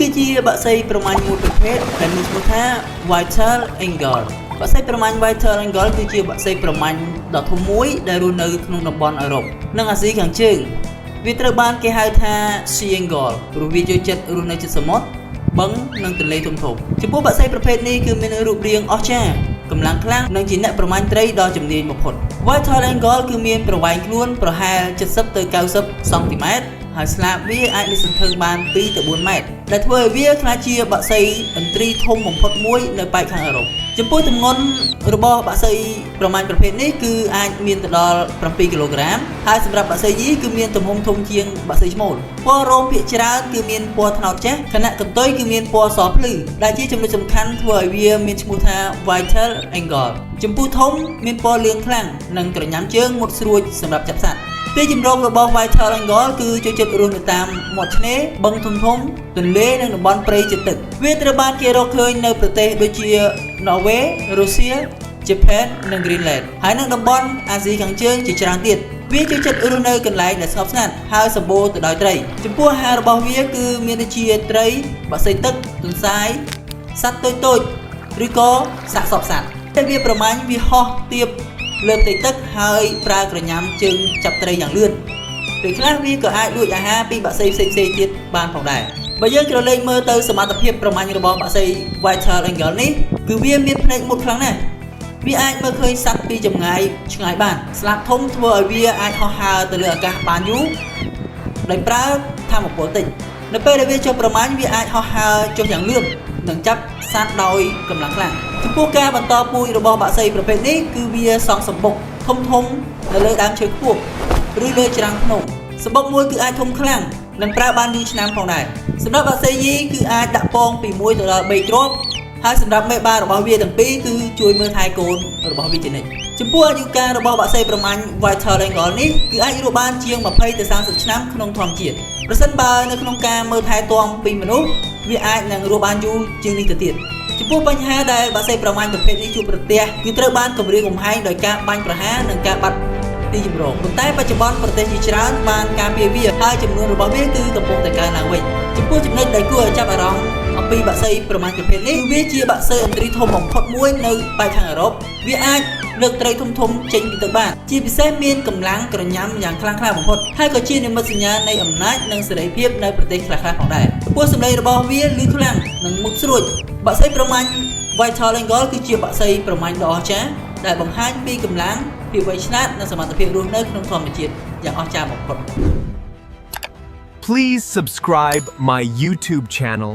គឺជាបក្សីប្រមាញ់មួយប្រភេទដែលមានឈ្មោះថា White-tailed Eagle។ បក្សីប្រមាញ់ White-tailed Eagle គឺជាបក្សីប្រមាញ់ដ៏ធំមួយដែលរស់នៅក្នុងតំបន់អឺរ៉ុបនិងអាស៊ីខាងជើងវាត្រូវបានគេហៅថា Sea Eagle ព្រោះវាចូលចិត្តរស់នៅជិតសមុទ្របឹងនិងទន្លេធំៗចំពោះបក្សីប្រភេទនេះគឺមានរូបរាងអស្ចារ្យកម្លាំងខ្លាំងនិងជាអ្នកប្រមាញ់ត្រីដ៏ជំនាញបំផុត។ White-tailed Eagle គឺមានប្រវែងខ្លួនប្រហែល70ទៅ90សង់ទីម៉ែត្រហើយស្លាបវាអាចលាតសន្ធឹងបាន2ទៅ4ម៉ែត្រដែលធ្វើឲ្យវាក្លាយជាបក្សីឥន្ទ្រីធំបំផុតមួយនៅប៉ែកខាងអឺរ៉ុបចំពោះទម្ងន់របស់បក្សីប្រមាញ់ប្រភេទនេះគឺអាចមានទៅដល់7គីឡូក្រាមហើយសម្រាប់បក្សីយីគឺមានទំហំធំជាងបក្សីឈ្មោលពណ៌រោមភាគច្រើនគឺមានពណ៌ត្នោតចាស់ខណៈកន្ទុយគឺមានពណ៌សភ្លឺដែលជាចំណុចសំខាន់ធ្វើឲ្យវាមានឈ្មោះថា White-tailed Eagle។ ចំពោះធំមានពណ៌លឿងខ្លាំងនិងក្រញាំជើងមុតស្រួចសម្រាប់ចាប់សត្វទីជម្រករបស់ White-tailed Eagle គឺចូលចិត្តរស់នៅតាមមាត់ឆ្នេរបឹងធំធំទន្លេនិងតំបន់ព្រៃជិតទឹកវាត្រូវបានគេរកឃើញនៅប្រទេសដូចជា ន័រវេ រុស្ស៊ី ជប៉ុននិងគ្រីនឡែនហើយនិងតំបន់អាស៊ីខាងជើងជាច្រើនទៀតវាចូលចិត្តរស់នៅកន្លែងដែលស្ងប់ស្ងាត់ហើយសម្បូរទៅដោយត្រីចំពោះអាហាររបស់វាគឺមានដូចជាត្រីបក្សីទឹកទន្សាយសត្វតូចៗឬក៏សាកសពសត្វតែវាប្រមាញ់វាហោះទៀបលើផ្ទៃទឹកហើយប្រើក្រញាំជើងចាប់ត្រីយ៉ាងលឿនពេលខ្លះវាក៏អាចលួចអាហារពីបក្សីផ្សេងៗទៀតបានផងដែរបើយើងក្រឡេកមើលទៅសមត្ថភាពប្រមាញ់របស់បក្សី White-tailed Eagle នេះគឺវាមានភ្នែកមុតខ្លាំងណាស់វាអាចមើលឃើញសត្វពីចម្ងាយឆ្ងាយបានស្លាបធំធ្វើឲ្យវាអាចហោះហើរទៅលើអាកាសបានយូរដោយប្រើថាមពលតិចនៅពេលដែលវាចុះប្រមាញ់វាអាចហោះហើរចុះយ៉ាងលឿននិងចាប់សត្វដោយកម្លាំងខ្លាំងចំពោះការបន្តពូជរបស់បក្សីប្រភេទនេះគឺវាសង់សម្បុកធំធំនៅលើដើមឈើខ្ពស់ឬលើច្រាំងភ្នំសម្បុកមួយគឺអាចធំខ្លាំងនិងប្រើបានយូរឆ្នាំផងដែរសម្រាប់បក្សីយីគឺអាចដាក់ពងពី1ទៅដល់3គ្រាប់ហើយសម្រាប់មេបារបស់វាទាំងពីរគឺជួយមើលថែកូនរបស់វាជានិច្ចចំពោះអាយុកាលរបស់បក្សីប្រមាញ់ White-tailed Eagle នេះគឺអាចរស់បានជាង20ទៅ30ឆ្នាំក្នុងធម្មជាតិប្រសិនបើនៅក្នុងការមើលថែទាំពីមនុស្សវាអាចនឹងរស់បានយូរជាងនេះទៅទៀតចំពោះបញ្ហាដែលបក្សីប្រមាញ់ប្រភេទនេះជួបប្រទះគឺត្រូវបានគំរាមកំហែងដោយការបាញ់ប្រហារនិងការបាត់ទីជម្រកប៉ុន្តែបច្ចុប្បន្នប្រទេសជាច្រើនបានការពារវាហើយចំនួនរបស់វាគឺកំពុងតែកើនឡើងវិញចំពោះចំណុចដែលគួរឲ្យចាប់អារម្មណ៍អំពីបក្សីប្រមាញ់ប្រភេទនេះគឺវាជាបក្សីឥន្ទ្រីធំបំផុតមួយនៅប៉ែកខាងអឺរ៉ុបវាអាចលើកត្រីធំធំចេញពីទឹកបានជាពិសេសមានកម្លាំងក្រញាំយ៉ាងខ្លាំងក្លាបំផុតហើយក៏ជានិមិត្តសញ្ញានៃអំណាចនិងសេរីភាពនៅប្រទេសខ្លះៗផងដែរចំពោះសម្លេងរបស់វាឮខ្លាំងនិងមុតស្រួចបក្សីប្រមាញ់ White-tailed Eagle គឺជាបក្សីប្រមាញ់ដ៏អស្ចារ្យដែលបង្ហាញពីកម្លាំងភាពវៃឆ្លាតនិងសមត្ថភាពរស់នៅក្នុងធម្មជាតិយ៉ាងអស្ចារ្យបំផុត។ Please subscribe my YouTube channel.